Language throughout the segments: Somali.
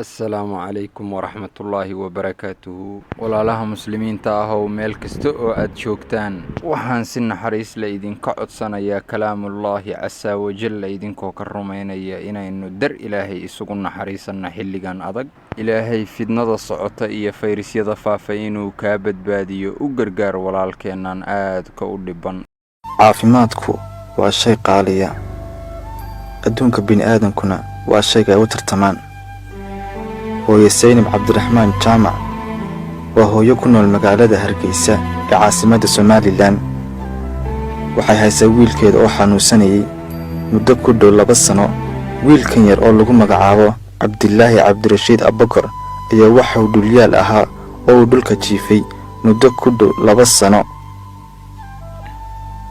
Asalaamu calaykum waraxmatullaahi wabarakaatuhu. Walaalaha muslimiinta ahow, meel kasta oo aad joogtaan, waxaan si naxariis la idinka codsanayaa kalaamullaahi casaa wajalla, idinkoo ka rumaynaya inaynu dar Ilaahay isugu naxariisanno xilligan adag. Ilaahay fidnada socota iyo fayrasyada faafa inuu kaa badbaadiyo. U gargaar walaalkeennan aadka u dhiban. Caafimaadku waa shay qaaliya, adduunka bini'aadankuna waa shayga ay u tartamaan. Hooye Saynab Cabdiraxmaan Jaamac waa hooyo ku nool magaalada Hargeysa ee caasimadda Somaliland. Waxay haysaa wiilkeeda oo xanuunsanayay muddo ku dhow 2 sano. Wiilkan yar oo lagu magacaabo Cabdilaahi Cabdirashiid Abakor ayaa waxauu dhulyaal ahaa oo uu dhulka jiifay muddo ku dhow 2 sano.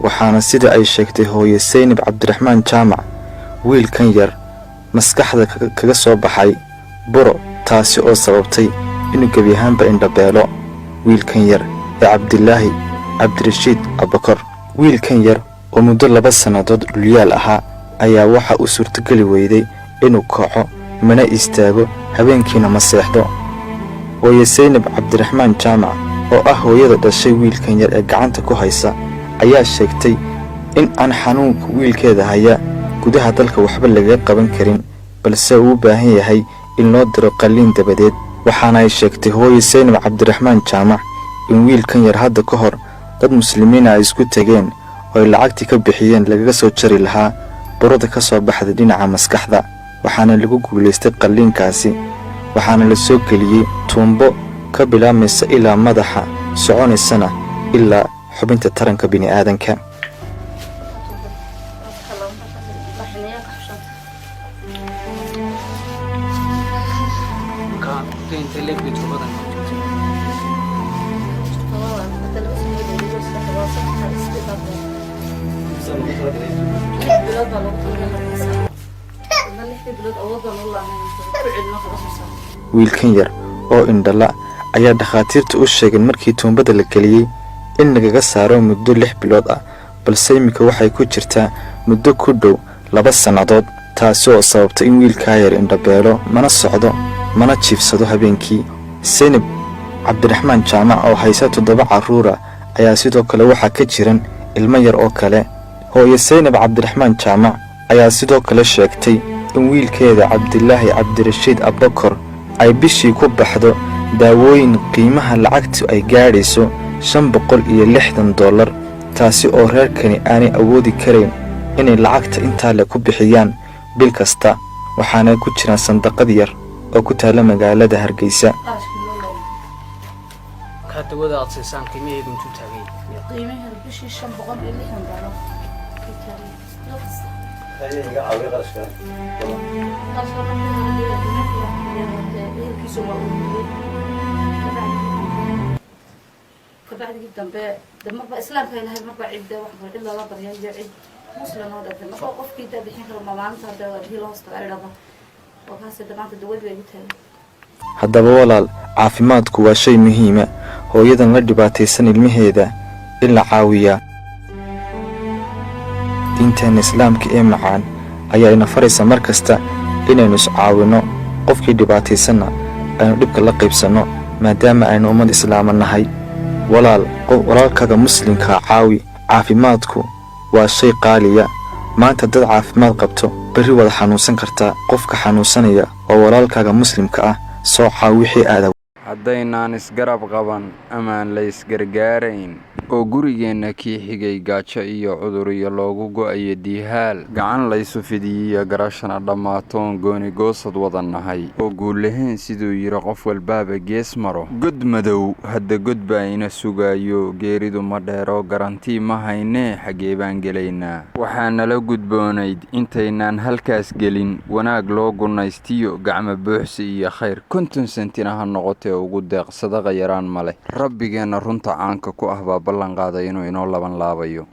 Waxaana sida ay sheegtay hooye Saynab Cabdiraxmaan Jaamac, wiilkan yar maskaxda kaga soo baxay buro, taasi oo sababtay inuu gebi ahaanba indhabeelo wiilkan yar ee Cabdilaahi Cabdirashiid Abakor. Wiilkan yar oo muddo 2 sannadood dhulyaal ahaa ayaa waxa uu suurtogeli weyday inuu kaco, mana istaago, habeenkiina ma seexdo. Hooye Saynab Cabdiraxmaan Jaamac oo ah hooyada dhashay wiilkan yar ee gacanta ku haysa ayaa sheegtay in aan xanuunka wiilkeeda haya gudaha dalka waxba lagaga qaban karin, balse uu u baahan yahay in loo diro qalliin dabadeed. Waxaana ay sheegtay hooye Saynab Cabdiraxmaan Jaamac in wiilkan yar hadda ka hor dad muslimiina ay isku tegeen oo ay lacagtii ka bixiyeen lagaga soo jari lahaa burada ka soo baxday dhinaca maskaxda. Waxaana lagu guulaystay qalliinkaasi, waxaana la soo geliyey tuumbo ka bilaabmaysa ilaa madaxa, soconaysana ilaa xubinta taranka bini'aadanka. 6 bilood baa loogu talagalay markaas. Ilaa 6dii bilood awood baan u lahayn ku celino kaga soo saaro. Wiilkan yar oo indhala ayaa dhakhaatiirta u sheegeen markii tuumbada la geliyey in lagaga saaro muddo 6 bilood ah, balse iminka waxay ku jirtaa muddo ku dhow 2 sannadood, taasi oo sababtay in wiilkaa yar indhabeelo, mana socdo, mana jiifsado habeenkii. Saynab Cabdiraxmaan Jaamac oo haysa toddoba carruura ayaa sidoo kale waxaa ka jiran ilmo yar oo kale. Hooye Saynab Cabdiraxmaan Jaamac ayaa sidoo kale sheegtay in wiilkeeda Cabdilaahi Cabdirashiid Abakor ay bishii ku baxdo daawooyin qiimaha lacagtu ay gaadhayso $560, taasi oo reerkani aanay awoodi karayn inay lacagta intaa le ku bixiyaan bil kasta. Waxaana ku jiraan sandaqad yar oo ku taalla magaalada Hargeysa. Qarashkii loo laayay. Markaa dawada aad siisaan qiimaheedu intuu taagay? Qiimaheedu bishii $560 ku taagay bil kasta. Qarashka markii hore dee ehelkiisu waa ururiyey. Kabacdigii dambe de marba islaamka ilahay, marba cid wax cid loola barya iyo cid muslim oo dhantay, marba qofkii daa bixin karo, ma maalinta hadda biyo la hoos tagaa idhahda oo kaasi de maanta dawadii bay igu taagay. Haddaba walaal, caafimaadku waa shay muhiima. Hooyadan la dhibaataysan ilmaheeda in la caawiyaa diinteenna islaamka ee macaan ayaa ina faraysa mar kasta inaynu iscaawinno, qofkii dhibaataysanna aynu dhibka la qaybsanno, maadaama aynu ummad islaama nahay. Walaal, walaalkaaga muslimkaa caawi. Caafimaadku waa shay qaaliya. Maanta dad caafimaad qabto, berri waad xanuunsan kartaa. Qofka xanuunsanaya waa walaalkaaga muslimka ah. Soo caawi wixii aada. Haddaynaan isgarab qaban amaan la isgargaarayn oo gurigeenna kii xigay gaajo iyo cudur iyo loogu go'ayo diihaal, gacan laysu fidiyiyo garashana dhammaatoon gooni goosad wada nahay oo guulahayn siduu yidhi qof walbaaba gees maro, god madow hadda god baa ina sugaayo. Geeridu ma dheero, garantii ma haynee, xaggee baan gelaynaa? Waxaa nala gudboonayd intaynaan halkaas gelin wanaag loo gunnaystiyo gacmo buuxsi iyo khayr, 50 sentina ha noqotee ugu deeq. Sadaqa yaraan ma leh. Rabbigeenna runta caanka ku ah baa ballan qaaday inuu inoo laban laabayo.